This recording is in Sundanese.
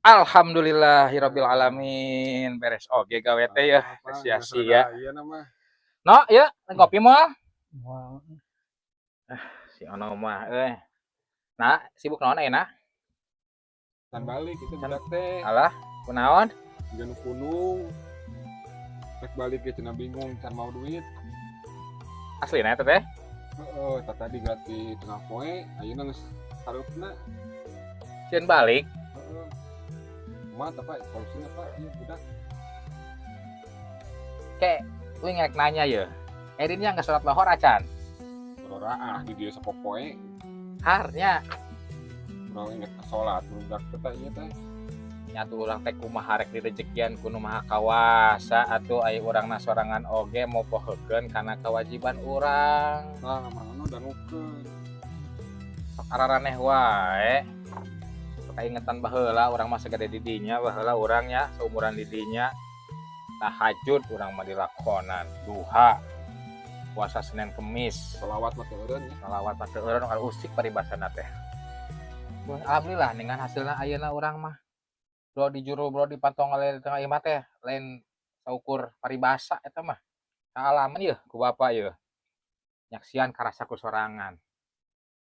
Alhamdulillahirabbil alamin. Beres oge gawe teh ya. Apa, Sia-sia. iya nama. No, ya, kopi moal? Moal. Si Ono mah euy. Nah, sibuk naon ayeuna? Can balik itu budak teh. Alah, kunaon? Jiga nu punung. Rek balik ge cenah bingung can mau duit. Aslina eta teh? Heeh, tah tadi ganti tengah poe, ayeuna geus hareupna. Sieun balik. Heeh. Kumaha tah, Pak? Solusina, Pak? Ieu budak. Kek, uing rek nanya ye. Edinnya nggak sholat lohor acan? Ah di dieu sapopoe. Harnya. Urang inget salat budak teh tah ieu teh. Nyatu urang teh kumaha rek direjekian ku Nu Maha Kawasa atuh, aya urangna sorangan oge mopohokeun kana kewajiban urang. Nah, mana dangukeun. Sok araraneh wae. Sok kaingetan baheula urang mah sagede di dinya, baheula urang nya seumuran di dinya, tahajud urang mah dilakonan, duha, puasa Senin Kemis. Salawat mah teu eureun ya. Salawat mah teu eureun, kalau usik paribasana teh. Wah, alhamdulillah dengan hasilna ayeuna urang mah bro di juru bro di pantong di tengah imah teh lain saukur paribasa eta mah. Kaalaman yeuh ku bapak yeuh. Nyaksian karasa ku sorangan.